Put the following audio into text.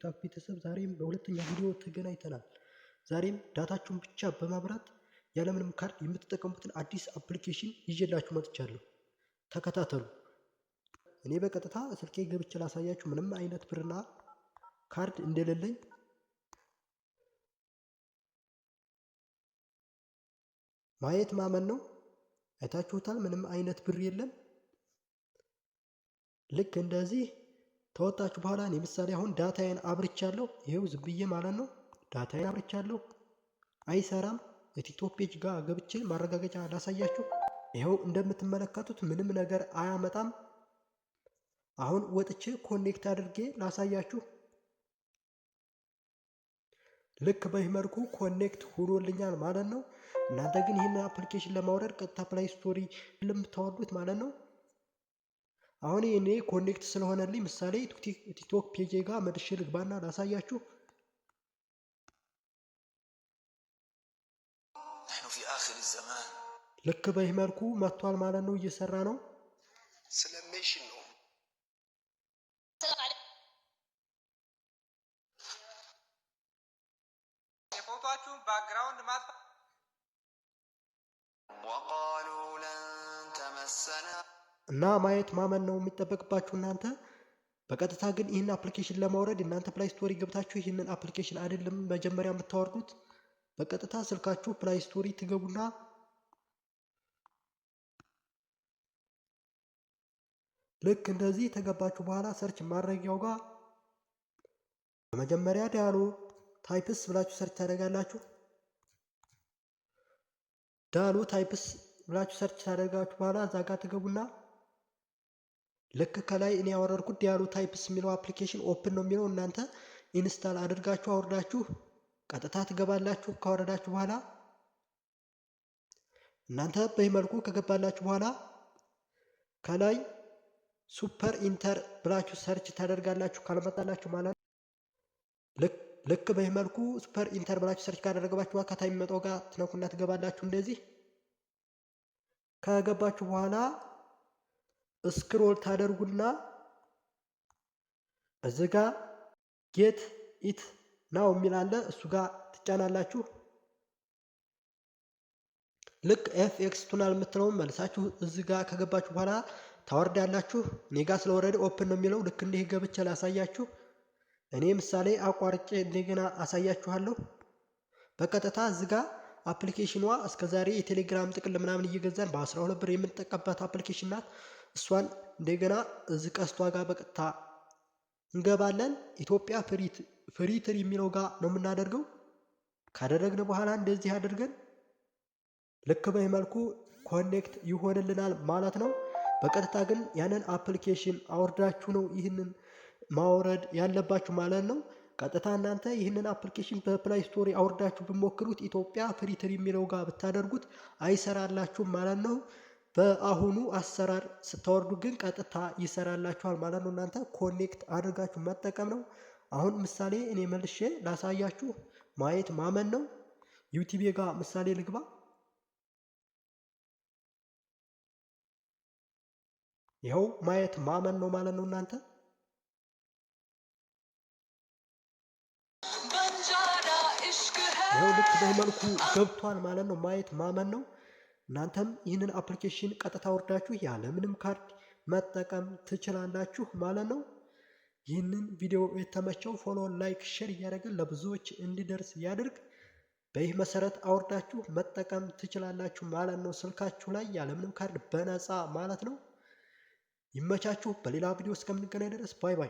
ቲክቶክ ቤተሰብ፣ ዛሬም በሁለተኛ ቪዲዮ ተገናኝተናል። ዛሬም data ችሁን ብቻ በማብራት ያለምንም ካርድ የምትጠቀሙበትን አዲስ application ይዤላችሁ መጥቻለሁ። ተከታተሉ። እኔ በቀጥታ ስልኬ ገብቼ ላሳያችሁ ምንም አይነት ብርና ካርድ እንደሌለኝ። ማየት ማመን ነው። አይታችሁታል። ምንም አይነት ብር የለም። ልክ እንደዚህ ተወጣችሁ በኋላ እኔ ምሳሌ አሁን data ዬን አብርቻለሁ። ይሄው ዝም ብዬ ማለት ነው፣ data ዬን አብርቻለሁ። አይሰራም። የቲክቶክ page ጋር ገብቼ ማረጋገጫ ላሳያችሁ። ይኸው እንደምትመለከቱት ምንም ነገር አያመጣም። አሁን ወጥቼ connect አድርጌ ላሳያችሁ። ልክ በዚህ መልኩ connect ሆኖልኛል ማለት ነው። እናንተ ግን ይህን application ለማውረድ ቀጥታ Play Store ለምታወርዱት ማለት ነው። አሁን እኔ connect ስለሆነልኝ ምሳሌ ቲክቶክ page ጋር መልሼ ልግባና ላሳያችሁ። نحن في آخر الزمان። ልክ በዚህ መልኩ መጥቷል ማለት ነው። እየሰራ ነው። ስለ mission ነው። የፎቶአችሁን background ማጥፋት وقالوا لن تمسنا እና ማየት ማመን ነው የሚጠበቅባችሁ እናንተ። በቀጥታ ግን ይህን application ለማውረድ እናንተ Play Store ገብታችሁ ይህንን application አይደለም መጀመሪያ የምታወርዱት። በቀጥታ ስልካችሁ Play Store ትገቡና ልክ እንደዚህ ተገባችሁ በኋላ search ማድረጊያው ጋር በመጀመሪያ ዳሎ ታይፕስ ብላችሁ search ታደርጋላችሁ። ዳሎ ታይፕስ ብላችሁ search ታደርጋችሁ በኋላ እዛ ጋር ትገቡና ልክ ከላይ እኔ ያወረድኩት ዲያሎ ታይፕስ የሚለው application open ነው የሚለው፣ እናንተ install አድርጋችሁ አውርዳችሁ ቀጥታ ትገባላችሁ። ካወረዳችሁ በኋላ እናንተ በዚህ መልኩ ከገባላችሁ በኋላ ከላይ Super Enter ብላችሁ search ታደርጋላችሁ። ካልመጣላችሁ ማለት ነው። ልክ በዚህ መልኩ Super Enter ብላችሁ search ካደረገባችሁ በኋላ ከታች የሚመጣው ጋር ትነኩና ትገባላችሁ። እንደዚህ ከገባችሁ በኋላ scroll ታደርጉና እዚህ ጋ get it now የሚል አለ። እሱ ጋር ትጫናላችሁ። ልክ FX ቱናል የምትለውን መልሳችሁ እዚህ ጋር ከገባችሁ በኋላ ታወርዳላችሁ። እኔ ጋር ስለወረደ open ነው የሚለው። ልክ እንዲህ ገብቼ ላሳያችሁ። እኔ ምሳሌ አቋርጬ እንደገና አሳያችኋለሁ። በቀጥታ እዚህ ጋር application ኗ እስከዛሬ የቴሌግራም ጥቅል ምናምን እየገዛን በ12 ብር የምንጠቀምባት application ናት። እሷን እንደገና እዚህ ቀስቷ ጋር በቀጥታ እንገባለን። ኢትዮጵያ Free Tree የሚለው ጋር ነው የምናደርገው። ካደረግን በኋላ እንደዚህ አድርገን ልክ በዚህ መልኩ connect ይሆንልናል ማለት ነው። በቀጥታ ግን ያንን application አውርዳችሁ ነው ይህንን ማውረድ ያለባችሁ ማለት ነው። ቀጥታ እናንተ ይህንን application በ Play Store አውርዳችሁ ብትሞክሩት ኢትዮጵያ Free Tree የሚለው ጋር ብታደርጉት አይሰራላችሁም ማለት ነው። በአሁኑ አሰራር ስታወርዱ ግን ቀጥታ ይሰራላችኋል ማለት ነው። እናንተ connect አድርጋችሁ መጠቀም ነው። አሁን ምሳሌ እኔ መልሼ ላሳያችሁ፣ ማየት ማመን ነው። ዩቲቤ ጋር ምሳሌ ልግባ። ይኸው ማየት ማመን ነው ማለት ነው እናንተ። ይኸው ልክ በመልኩ ገብቷል ማለት ነው። ማየት ማመን ነው። እናንተም ይህንን application ቀጥታ ወርዳችሁ ያለምንም ካርድ መጠቀም ትችላላችሁ ማለት ነው። ይህንን ቪዲዮ የተመቸው follow፣ like፣ share እያደረገ ለብዙዎች እንዲደርስ ያድርግ። በይህ መሰረት አውርዳችሁ መጠቀም ትችላላችሁ ማለት ነው። ስልካችሁ ላይ ያለምንም ካርድ በነፃ ማለት ነው። ይመቻችሁ። በሌላ ቪዲዮ እስከምንገናኝ ድረስ bye bye።